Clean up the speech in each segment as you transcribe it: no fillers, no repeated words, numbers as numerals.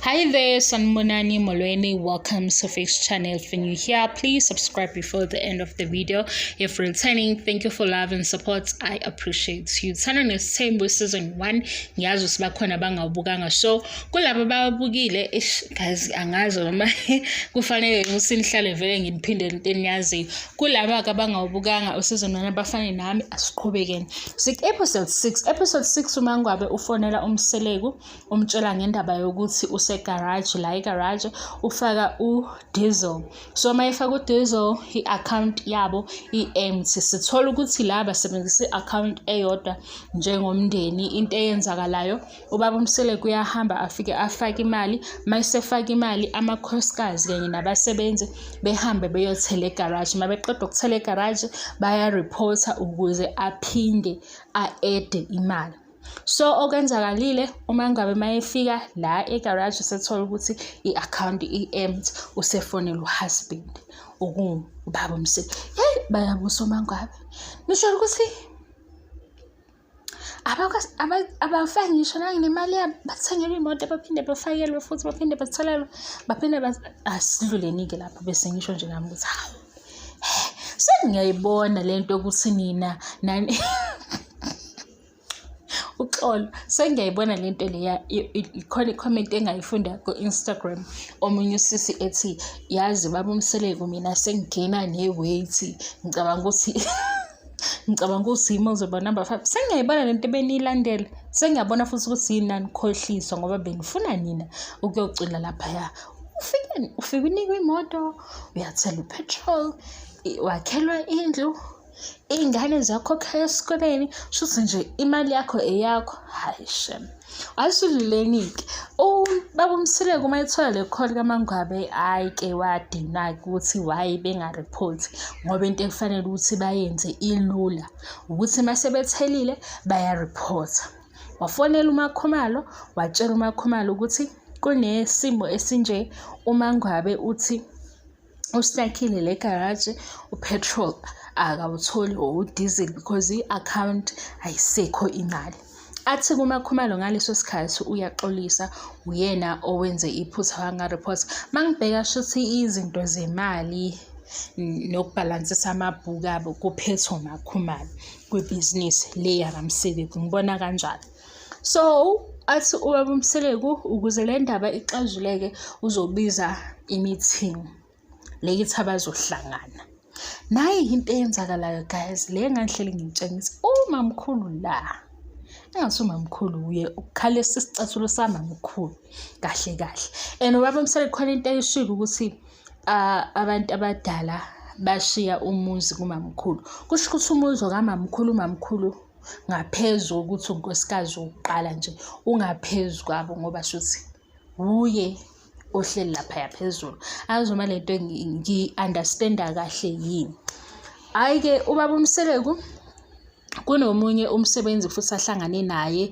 Hi there, Sanibonani Molweni. Welcome to Fix Channel. If you're new here, please subscribe before the end of the video. If returning, thank you for love and support. I appreciate you. Uthando Nesithembu season 1. Ngiyazi ukuthi bakhona abangawubukanga. So, kulabo ababukile, ish, guys, angazi noma kufanele ukuthi nihlale vele nginiphinde into eniyaziyo. Kulaba-ke abangawubukanga useason 1 abafane nami, asiqhubekeni. Sik episode 6. Episode 6 uma ngabe ufonela uMseleku umtshela ngendaba yokuthi usegaraji la egaraji ufaka u-diesel. So uma efaka u-diesel i-account yabo i-empty. Sithola ukuthi la basebenzisa i-account eyodwa njengomndeni. Into eyenzakalayo ubaba uMseleku uyahamba afike afake imali, uma esefaka imali amakhosikazi kanye nabasebenzi behambe beyothela egaraji. Uma beqeda ukuthela egaraji bayariphotha ukuze aphinde a-ede imali. So okwenzakalile uma ngabe mayefika la egaraji usethola ukuthi i-akhawunti i-empty usefonela uhusband okuwubaba uMseleku. Hheyi bayabusa oMaNgwabe. Nisho ukuthi abafaki ngisho nangemali yabo bathengelwe imoto baphinde bafakelwe futhi baphinde batholelwe baphinde asidluleni-ke lapho bese ngisho nje nami ukuthi hawu sengiyayibona le nto yokuthi nina nani uxolo sengiyayibona le nto leya ikhona i-comment engayifunda ku-Instagram omunye usisi ethi yazi baba uMseleku mina sengigena ne-weight ngicabanga ukuthi ngicabanga ukuthi yimi ozoba number 5 sengiyayibona lento ebeniyilandela sengiyabona futhi ukuthi yini nanikhohliswa ngoba benifuna nina ukuyocula laphaya ufike ufike unikwe imoto uyathela upetrol wakhelwa indlu iy'ngane ziyakhokhela esikoleni shuthi nje imali yakho eyakho hhayi shem asidluleni-ke ubaba uMseleku uma ethola le call kaMangwabe hhayi-ke wadinwa-ke ukuthi why bengariphothi ngoba into ekufanele ukuthi bayenze ilula ukuthi uma sebethelile bayariphotha. Wafonela uMakhumalo watshela uMakhumalo ukuthi kunesimo esinje uMangwabe uthi usitakhile le garaji upetrol akawutholi or udiesel because i-account ayisekho imali. Athi kuMakhumalo ngaleso sikhathi uyaxolisa uyena owenze iphutha wangaripotha. Mangibheka shuthi izinto zemali nokubhalansisa amabhuku abo kuphethwe uMakhumalo kwibhizinisi le yakaMseleku ngibona kanjalo. So athi ubaba uMseleku ukuze le ndaba ixazuleke uzobiza i-meeting le kithi abazohlangana. Nayi into eyenzakalayo guys le engangihleli ngitshengisa umamkhulu la engathi umamkhulu uye ukukhalisa isicathulo samamkhulu kahle kahle and ubaba uMseleku khona into ayishilo ukuthi abantu abadala bashiya umuzi kumamkhulu kusho ukuthi umuzi kamamkhulu umamkhulu ngaphezu kokuthi unkosikazi wokuqala nje ungaphezu kwabo ngoba shuthi wuye ohleli laphaya phezulu. Angazi noma le nto ngiyi-understand-a kahle yini. Hhayi-ke ubaba uMseleku kunomunye umsebenzi futhi ahlangane naye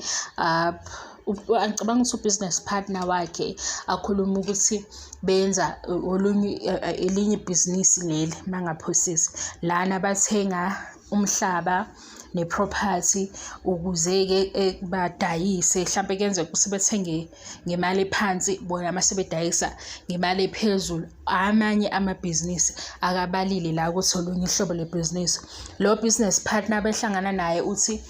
ngicabanga ukuthi u-business partner wakhe akhuluma ukuthi benza olunye elinye ibhizinisi leli uma ngingaphosisi. Lana bathenga umhlaba ne-property ukuze-ke badayise hlampe kuyenzeka ukuthi bethenge ngemali ephansi bona uma sebedayisa ngemali ephezulu. Amanye amabhizinisi akabalile la ukuthi olunye uhlobo lwebhizinisi. Lo business partner abehlangana naye uthi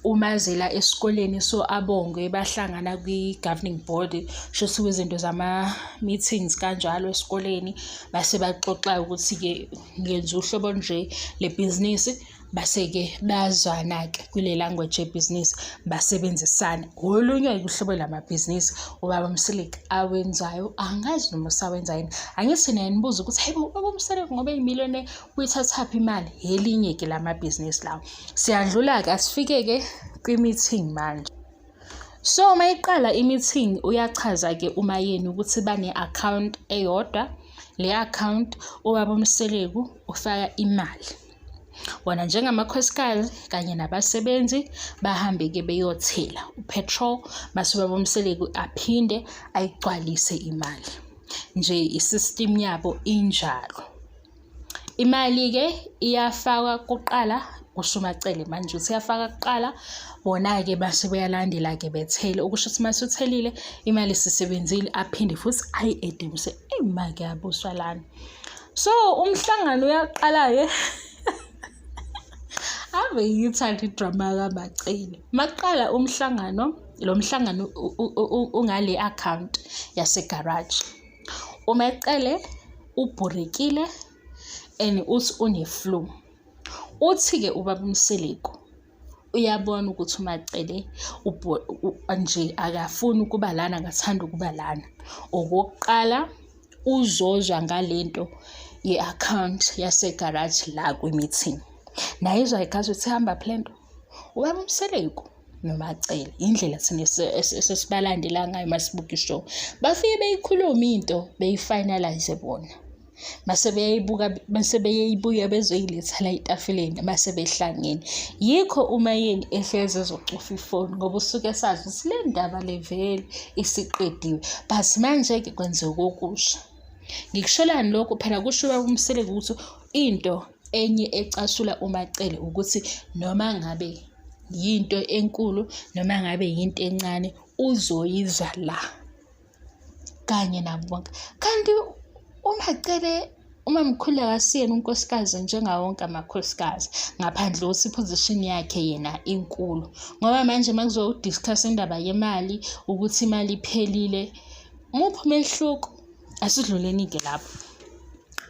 umazela esikoleni so abongwe bahlangana kwi-governing board shuthi kwizinto zama-meetings kanjalo esikoleni base baxoxa ukuthi-ke ngenza uhlobo olunje lebhizinisi base-ke bazwana-ke kule language yebhizinisi basebenzisana. Olunye-ke uhlobo lamabhizinisi ubaba Mseleku awenzayo angazi noma usawenza yini. Angithi niyaye nibuze ukuthi hayi bo ubaba uMseleku ngoba eyi-millionaire uyithathaphi imali? Elinye-ke lamabhizinisi lawo. Siyadlula-ke asifike-ke kwi-meeting manje. So uma iqala i-meeting uyachaza-ke uMayeni ukuthi bane-account eyodwa. Le account ubaba uMseleku ufaka imali. Bona njengamakhosikazi kanye nabasebenzi bahambe-ke beyothela upetrol mase ubaba uMseleku aphinde ayigcwalise imali. Nje i-system yabo injalo. Imali-ke iyafakwa kuqala kusho uMaCele manje uthi iyafaka kuqala Bona-ke base beyalandela-ke bethele, okusho ukuthi uma usuthelile imali isisebenzile aphinde futhi ayi-ede eyi ma kuyabuswa lana. So umhlangano uyaqala-ke. Ave ngiyithanda idrama kaMaCele. Makuqala umhlangano, lo mhlangano ungale account yasegaraji. UMaCele ubhurekile and uthi une-flu. Uthi-ke ubaba uMseleku uyabona ukuthi uMaCele nje akafuni ukuba lana, akathandi ukuba lana. Okokuqala uzozwa ngale nto ye-akhawunti yasegaraji la kwi-meeting. Naye izwa ukuthi ihamba phi le nto? Ubaba uMseleku noMaCele, indlela thina esesibalandela ngayo uma sibuka i-show. Bafike beyikhulume into beyi-finalise bona. Mase beyayibuka mase beyayibuya bezoyiletha la etafuleni mase behlangene. Yikho uMaYeni ehlezi ezocofa ifoni ngoba usuke esazi ukuthi le ndaba le vele isiqediwe. But manje-ke kwenzeka okusha. Ngikushelani lokhu phela kusho ubaba uMseleku ukuthi into enye ecasula uMaCele ukuthi noma ngabe yinto enkulu noma ngabe yinto encane uzoyizwa la. Kanye nabo bonke. Kanti uMaCele uMamkhulu akasiyena unkosikazi njengawo wonke amakhosikazi ngaphandle kokuthi i-position yakhe yena inkulu. Ngoba manje uma kuzo-discuss-wa indaba yemali ukuthi imali iphelile, muphi umehluko? Asidluleni-ke lapho.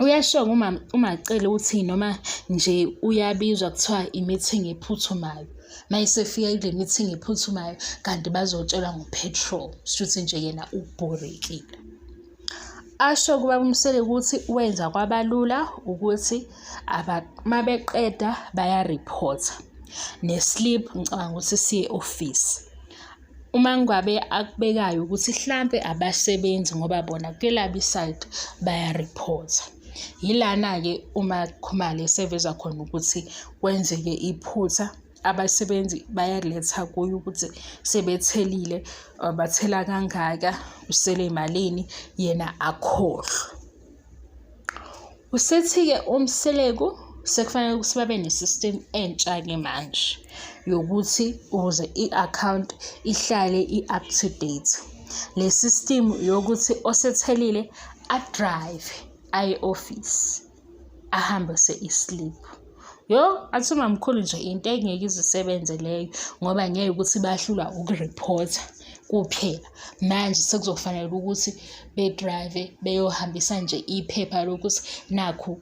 Uyasho-ke uMaCele ukuthi noma nje uyabizwa kuthiwa i-meeting ephuthumayo, uma esefika kule meeting ephuthumayo kanti bazotshelwa ngo-petrol, shuthi nje yena ubhorekile. Asho kubaba uMseleku ukuthi wenza kwabalula ukuthi uma beqeda bayariphotha ne-slip ngicabanga ukuthi siye ofisi. Uma ngabe akubekayo ukuthi hlampe abasebenzi ngoba bona kwelabo isayidi bayariphotha. Yilana-ke uMaKhumalo eseveza khona ukuthi kwenzeke iphutha, abasebenzi bayaletha kuye ukuthi sebethelile, bathela kangaka, kusele malini, yena akhohlwe. Usethi-ke uMseleku sekufanele ukuthi babe ne-system entsha-ke manje yokuthi ukuze i-akhawunti ihlale i-up to date. Le system yokuthi osethelile a-drive aye office ahambise i-slip. Yo, athi umamkhulu nje into engeke ize isebenze leyo ngoba ngeke ukuthi bahlulwa ukuriphotha kuphela. Manje sekuzofanele ukuthi bedrayive beyohambisa nje iphepha lokuthi nakhu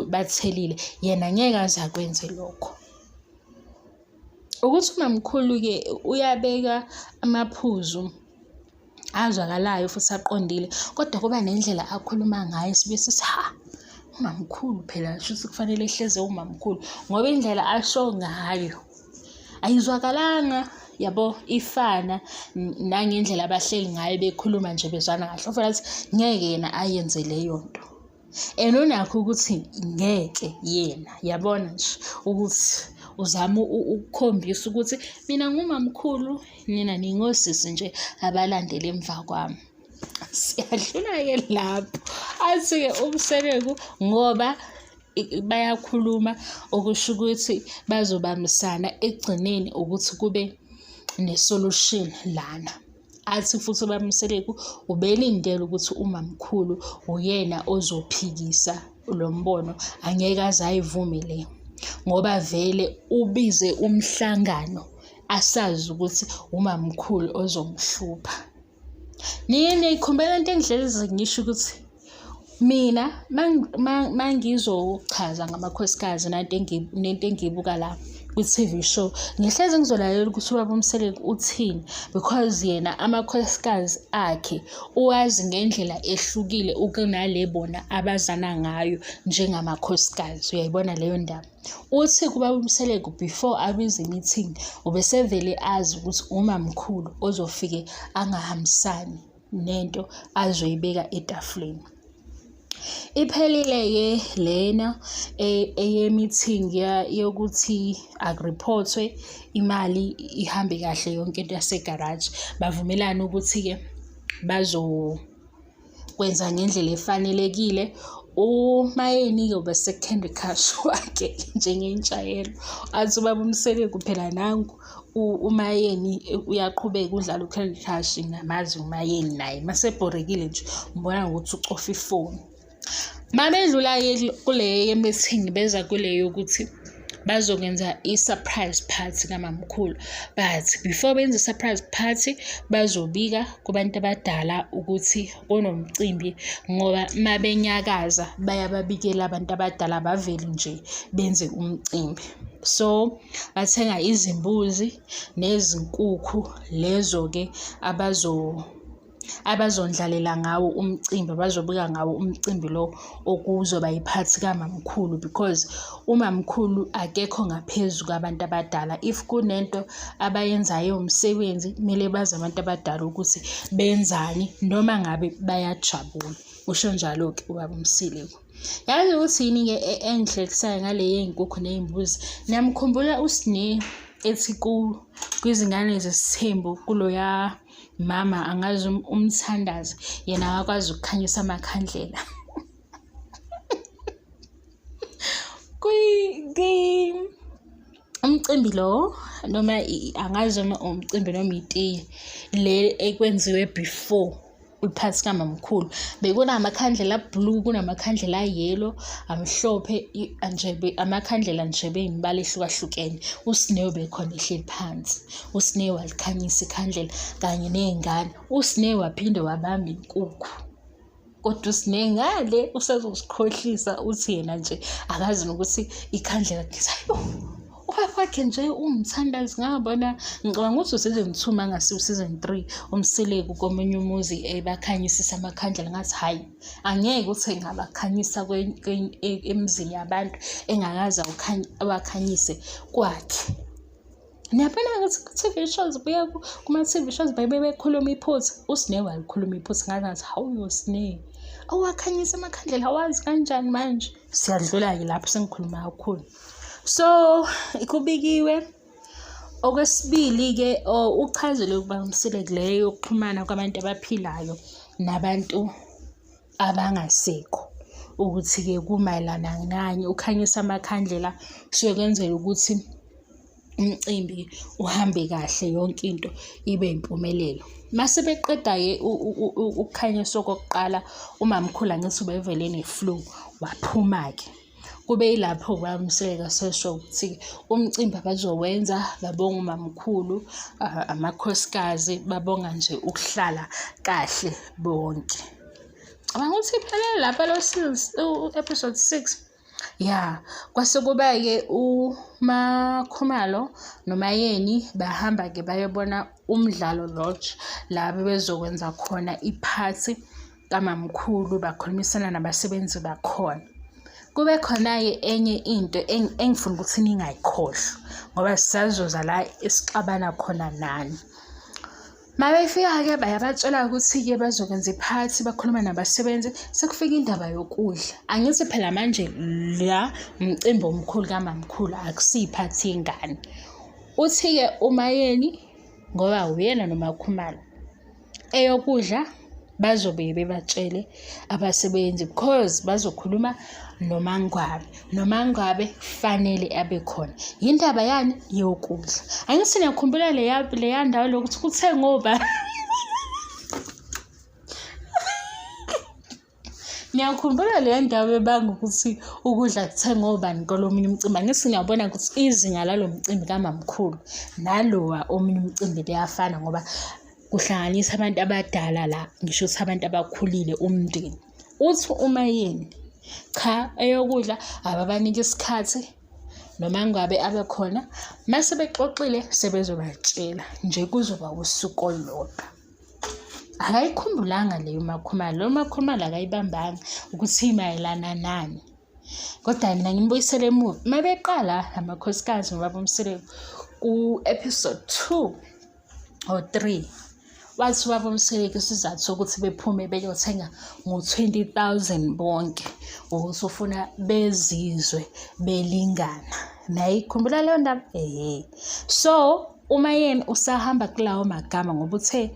bathelile. Yena ngeke aze akwenze lokho. Ukuthi umamkhulu-ke uyabeka amaphuzu azwakalayo futhi aqondile, kodwa kuba nendlela akhuluma ngayo sibe sithi ha, umamkhulu phela shuthi kufanele ehlezi ewumamkhulu ngoba indlela asho ngayo ayizwakalanga yabo ifana nangendlela abahleli ngayo bekhuluma nje bezwana kahle. Uvele athi ngeke yena ayenze leyo nto. And unakho ukuthi ngeke yena yabona nje ukuthi uzama ukukhombisa ukuthi mina ngumamkhulu nina ningosisi nje abalandela emva kwami. Siyadlula-ke lapho. Athi-ke uMseleku ngoba bayakhuluma okusho ukuthi bazobambisana ekugcineni ukuthi kube ne-solution lana. Athi futhi ubaba Mseleku ubelindele ukuthi umamkhulu uyena ozophikisa lo mbono, angeke aze ayivume le ngoba vele ubize umhlangano asazi ukuthi umamkhulu ozomhlupha. Nike niyikhumbula into engihlezi ngisho ukuthi mina mangizochaza ngamakhosikazi nento engiyibuka la kwi-T_V show, ngihlezi ngizolalela ukuthi ubaba uMseleku uthini because yena amakhosikazi akhe uwazi ngendlela ehlukile kunale bona abazana ngayo njengamakhosikazi. Uyayibona leyo ndaba? Uthi kubaba uMseleku before abize i-meeting ubesevele azi ukuthi umamkhulu ozofike angahambisani nento azoyibeka etafuleni. Iphelile-ke lena eye-meeting yokuthi akuriphothwe imali ihambe kahle yonke into yasegaraji. Bavumelane ukuthi-ke bazokwenza ngendlela efanelekile. UMayeni-ke ubese-Candy Crush wakhe njengenjwayelo. Athi ubaba uMseleku phela nangu uMayeni uyaqhubeka udlala u-Candy Crush, ngiyamazi uMayeni naye masebhorekile nje umbona ngokuthi ucofa ifoni. Mabedlula-ke kule ye-meeting beza kule yokuthi bazokwenza i-surprise party kamamkhulu but before benze i-surprise party bazobika kubantu abadala ukuthi kunomcimbi ngoba mabenyakaza bayababikela abantu abadala abaveli nje benze umcimbi. So bathenga izimbuzi nezinkukhu lezo-ke abazo abazondlalela ngawo umcimbi, abazobuka ngawo umcimbi lo okuzoba yiphathi kamamkhulu because umamkhulu akekho ngaphezu kwabantu abadala. If kunento abayenzayo ewumsebenzi, kumele bazi abantu abadala ukuthi benzani noma ngabe bayajabula. Usho njalo-ke ubaba uMseleku. Yazi ukuthi yini-ke engihlekisayo ngale yey'nkukhu ney'mbuzi? Niyamkhumbula uSne ethi kwizingane zesithembu kuloya mama angazi um, umthandazi yena akakwazi ukukhanyisa amakhandlela kwi umcimbi lo noma angazi noma umcimbi noma itiye le ekwenziwe before iphathi kamamkhulu bekunamakhandlela blue kunamakhandlela ayellow amhlophe nje amakhandlela nje beyimibala ehlukahlukene uSneo bekhona ehleli phansi uSneo walikhanyisa ikhandlela kanye ney'ngane uSneo waphinde wabamba inkukhu kodwa uSneo ngale usezosikhohlisa uthi yena nje akazi nokuthi ikhandlela ngithi hayibo ubaba wakhe nje uwumthandazi ngabona ngicabanga ukuthi u-season 2 mangase u-season 3 uMseleku komunye umuzi ebakhanyisisa amakhandlela ngathi hhayi angeke uthi engabakhanyisa emizini yabantu engakaze awakhanyise kwakhe. Niyabona ukuthi ku-T_V shows buya kuma-T_V shows baye bekhuluma iphutha. USne walikhuluma iphutha ngaze ngathi hawu Sne, awakhanyisa amakhandlela awazi kanjani manje. Siyadlula-ke lapho sengikhuluma kakhulu. So kubikiwe Okwesibili-ke uchazile ukuba umseleku leyo yokuxhumana kwabantu abaphilayo nabantu abangasekho ukuthi-ke kumayelana nani. Ukhanyisa amakhandlela kusuke kwenzela ukuthi umcimbi uhambe kahle yonke into ibe impumelelo. Mase beqeda-ke ukukhanyisa okokuqala, umamkhulu angithi ubevele ene-flu, waphuma-ke. Kube yilapho kwamseka sesho ukuthi umcimbi abazowenza babonga umamkhulu, amakhosikazi, babonga nje ukuhlala kahle bonke. Cabanga ukuthi iphelele lapha lo u-episode 6. Ya, kwase kuba-ke uMaKhumalo noMaYeni bahamba-ke bayobona umdlalo lodge la bebezokwenza khona iphathi kamamkhulu bakhulumisana nabasebenzi bakhona. Kube khona-ke enye into engifuna ukuthi ningayikhohlwa ngoba sisazoza la esixabana khona nani. Mabefika-ke bayabatshela ukuthi-ke bazokwenza iphathi bakhuluma nabasebenzi sekufika indaba yokudla. Angithi phela manje la umcimbi omkhulu kamamkhulu akusiyiphathi yengane. Uthi-ke uMayeni ngoba uyena noMakhumalo Eyokudla bazobe bebatshele abasebenzi because bazokhuluma noMangwabe, noMangwabe kufanele abe khona. Yindaba yani yokudla. Angithi niyakhumbula leya leya ndawo lokuthi kuthe ngoba Niyakhumbula leya ndawo ebanga ukuthi ukudla kuthengwa obani kolomunye umcimbi? Angithi niyabona ukuthi izinga lalo mcimbi kamamkhulu nalowa omunye umcimbi liyafana ngoba kuhlanganisa abantu abadala la, ngisho ukuthi abantu abakhulile umndeni. Uthi uma yini, cha eyokudla ababanike isikhathi noma ngabe abe khona, mase bexoxile sebezobatshela nje kuzoba usuku olulodwa. Akayikhumbulanga leyo uMakhumalo, lo MaKhumalo akayibambanga ukuthi imayelana nani. Kodwa mina ngimbuyisele emuva. Uma beqala la makhosikazi nobaba uMseleku ku-episode 2 or 3 wathi ubaba uMseleku isizathu sokuthi bephume beyothenga ngo-20 000 bonke ukuthi ufuna bezizwe belingana. Nayikhumbula leyo ndaba? Ehhe. So UMayeni usahamba kulawo magama ngoba uthe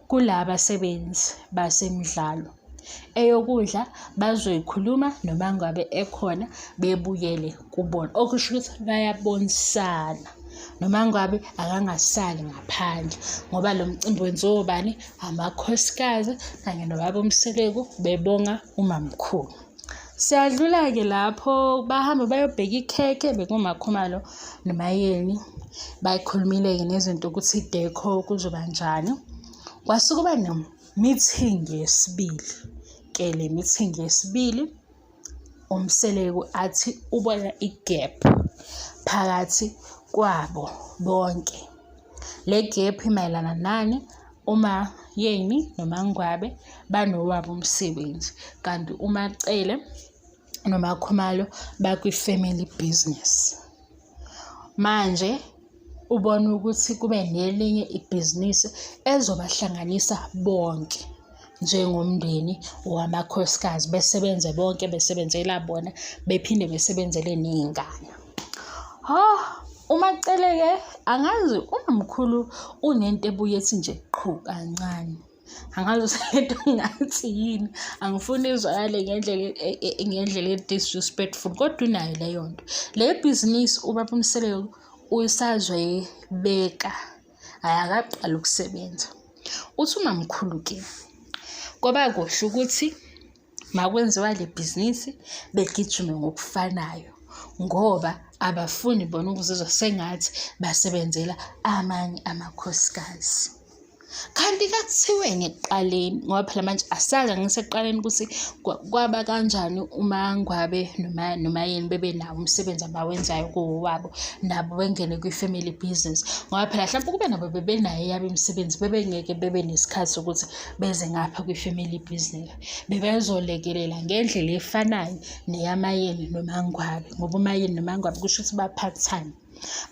kulaba sebenzi basemidlalo eyokudla bazoyikhuluma noma ngabe ekhona bebuyele kubona okusho ukuthi bayabonisana. NoMaNgwabe akangasali ngaphandle ngoba lo mcimbi wenziwa obani? Amakhosikazi kanye nobaba uMseleku bebonga umamkhulu. Siyadlula-ke lapho bahamba bayobheka ikhekhe bekumaKhumalo noMaYeni bayikhulumile-ke nezinto ukuthi i-decor kuzoba njani. Kwase kuba ne-meeting yesibili ke le meeting yesibili uMseleku athi ubona i-gap phakathi kwabo bonke. Le gap imayelana nani? UMaYeni noMaNgwabe banowabo umsebenzi kanti uMaCele noMaKhumalo bakwi-family business. Manje ubona ukuthi kube nelinye ibhizinisi elizobahlanganisa bonke njengomndeni wamakhosikazi besebenze bonke besebenzela bona bephinde besebenzele ney'ngane. Ho, uMaCele-ke angazi umamkhulu unento ebuye ethi nje qhu kancane. Angazi ukuthi lento ngathi yini angifuni izwakale ngendlela e, e, e, ngendlela e-disrespectful kodwa unayo leyo nto. Le bhizinisi ubaba uMseleku usazoyibeka akaqali ukusebenza. Uthi umamkhulu-ke kwaba kuhle ukuthi makwenziwa le bhizinisi begijime ngokufanayo ngoba abafuni bona ukuzizwa sengathi basebenzela amanye amakhosikazi. Kanti kakuthiweni ekuqaleni ngoba phela manje asazi angisekuqaleni ukuthi kwaba kanjani uMaNgwabe noma noMaYeni bebenawo umsebenzi abawenzayo kuwowabo nabo bengene kwi-family business ngoba phela hlampe ukube nabo bebenayo eyabo imisebenzi bebengeke bebe nesikhathi sokuthi beze ngapha kwi-family business. Bebezolekelela ngendlela efanayo neyaMaYeni noMaNgwabe ngoba uMaYeni noMaNgwabe kusho ukuthi ba-part time.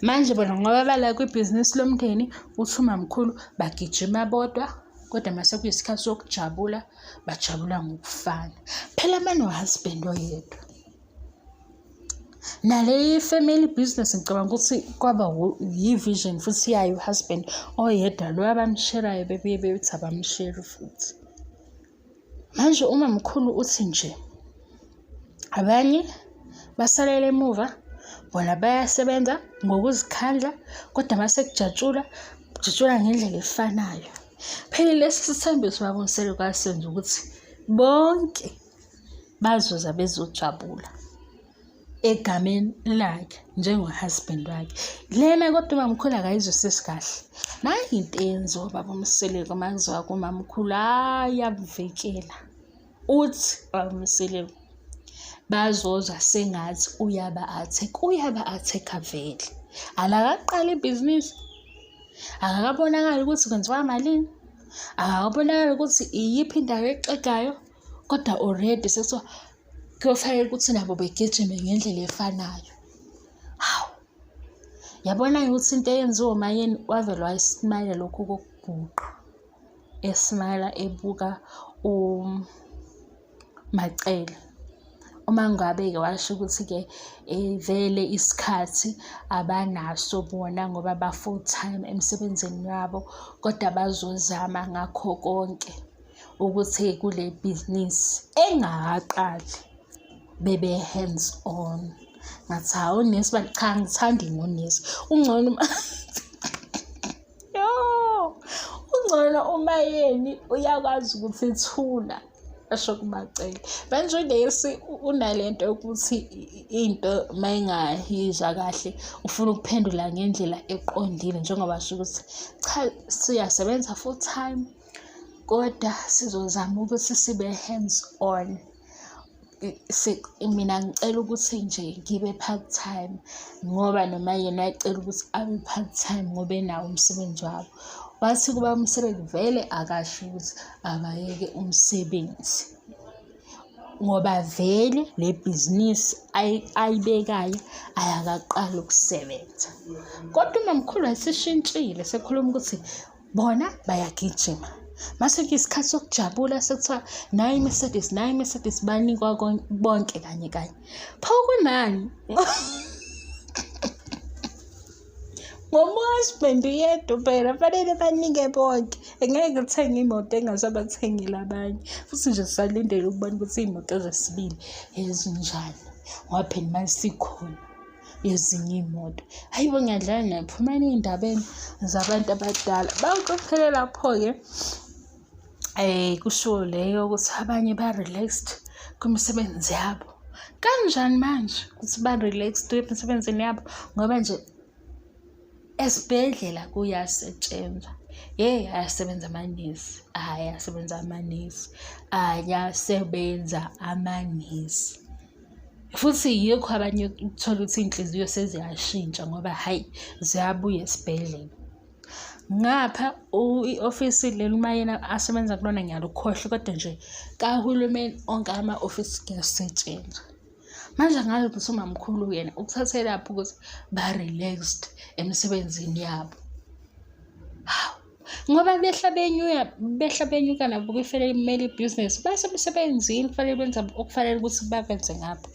Manje bona ngoba bala kwibhizinisi lomndeni uthi umamkhulu bagijima bodwa kodwa mase kuyisikhathi sokujabula bajabula ngokufana. Phela bano-husband oyedwa. Nale family business ngicabanga ukuthi kwaba yi-vision futhi yayo u-husband oyedwa lo abamsherayo bebuye bethi abamsheri futhi. Manje umamkhulu uthi nje abanye basalela emuva bona bayasebenza ngokuzikhandla kodwa mase kujatshulwa kujatshulwa ngendlela efanayo. Phela lesi sithembiso ubaba uMseleku asenza ukuthi bonke bazoza bezojabula egameni lakhe njengo-husband wakhe. Lena kodwa umamkhulu akayizwisisi kahle. Nayi into eyenziwa ubaba uMseleku uma kuziwa kumamkhulu, hhayi uyamuvikela. Uthi ubaba uMseleku bazozwa sengathi uyaba-attack, uyaba-attack-a vele. Alakaqali ibhizinisi, akakabonakali ukuthi kwenziwa malini, akakabonakali ukuthi iyiphi indawo exegayo. Kodwa already sekuthiwa kuyofanele ukuthi nabo begijime ngendlela efanayo. Hawu, yabona-ke ukuthi into eyenziwa uMaYeni wavele wayisimayela lokhu kokuguqa, esimayela ebuka uMaCele. Uma ngabe-ke washo ukuthi-ke vele isikhathi abanaso bona ngoba ba-full time emsebenzini wabo, kodwa bazozama ngakho konke. Ukuthi kule bhizinisi engakaqali bebe hands on. Ngathi hawu nesi bathi cha angithandi ngonesi ungcono uma yo ungcono uMaYeni uyakwazi ukuthi thula esho kuMaCele. Manje unesi unalento yokuthi into mayingayizwa kahle ufuna ukuphendula ngendlela eqondile njengoba asho ukuthi cha siyasebenza full time. Kodwa sizozama ukuthi sibe hands on. Mina ngicela ukuthi nje ngibe part time ngoba noma yena wayecela ukuthi abe part time ngoba enawo umsebenzi wabo. Wathi kuba umsebenzi vele akasho ukuthi abayeke umsebenzi ngoba vele le bhizinisi ayibekayo ayakaqali ukusebenza. Kodwa umamkhulu wayeseshintshile sekhuluma ukuthi Bona bayagijima. Mase kuyisikhathi sokujabula sekuthiwa nayi iMercedes, nayi iMercedes banikwa bonke kanye kanye. Pho kunani? Ngoba uhusband yedwa phela fanele banike bonke. Ngeke uthenge imoto engasabathengeli abanye. Futhi nje sisalindele ukubona ukuthi iy'moto zesibili ezinjani. Ngoba phela imali sikhona. yezinye iy'moto. Hhayi bo, ngiyadlala naye, phumani ey'ndabeni zabantu abadala. Bawuqophele lapho-ke kushiwo leyo ukuthi abanye ba-relaxed kwimisebenzi yabo. Kanjani manje ukuthi ba-relaxed emisebenzini yabo ngoba nje esibhedlela kuyasetshenzwa. Yeyi ayasebenza amanesi, ayasebenza amanesi, ayasebenza amanesi. Futhi yikho abanye uthole ukuthi iy'nhliziyo seziyashintsha ngoba hhayi ziyabuya esibhedlela. Ngapha i-ofisi leli uma yena asebenza kulona ngiyalukhohlwa kodwa nje kahulumeni onke ama-ofisi kuyasetshenzwa. Manje angazi ukuthi umamkhulu yena ukuthathelaphi ukuthi ba-relaxed emsebenzini yabo. Hawu, ngoba behla benyuka, behla benyuka nabo kwi-family business basemsebenzini kufanele benze okufanele ukuthi bakwenze ngapha.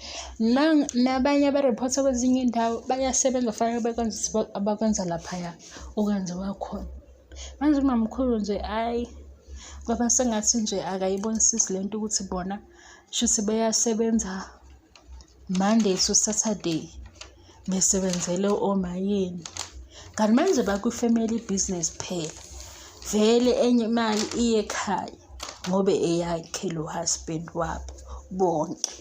Nabanye abarephotha kwezinye iy'ndawo bayasebenza kufanele bekwenze abakwenza laphaya okwenziwa khona. Manje umamkhulu nje hhayi kwaba sengathi nje akayibonisisi le nto ukuthi bona shuthi beyasebenza Monday to Saturday besebenzele omayeni. Kanti manje bakwi-family business phela, vele enye imali iye ekhaya ngoba eyakhe lo husband wabo bonke.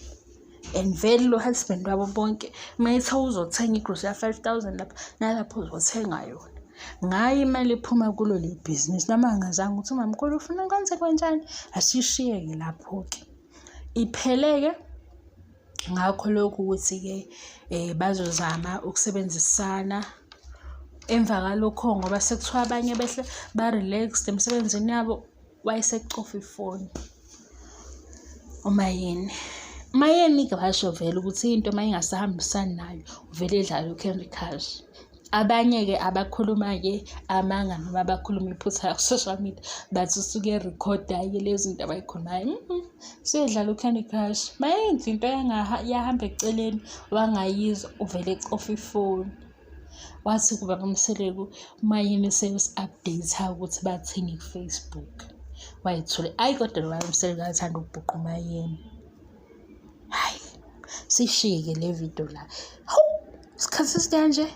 And vele lo husband wabo bonke uma ethiwa uzothenga igrosa ya-5 000 lapha nalapho uzothenga yona. Ngayo imali ephuma kulo leli bhizinisi noma angazange ukuthi umamkhulu ufuna kwenze kanjani, asishiye-ke lapho-ke. Iphele-ke ngakho lokhu ukuthi-ke bazozama ukusebenzisana emva kwalokho ngoba sekuthiwa abanye behle ba-relaxed emsebenzini yabo wayesecofa ifoni uMayeni. UMayeni-ke washo vele ukuthi into uma ingasahambisani nayo uvele edlale u-Candy Crush. Abanye-ke abakhuluma-ke amanga noma abakhuluma iphutha ku-social media bathi usuke erekhoda-ke lezi zinto abay'khulumayo. Usuyedlala u-Candy Crush. Mayenza into yahamba eceleni wangayizwa uvele ecofa ifoni. Wathi kubaba uMseleku uMayeni seyosi-update-a ukuthi bathini ku-Facebook. Wayethule, ayi kodwa lo baba uMseleku uyathanda ukubhuqa uMayeni. Hhayi, sishiye-ke le video la. Hawu, isikhathi esikanje.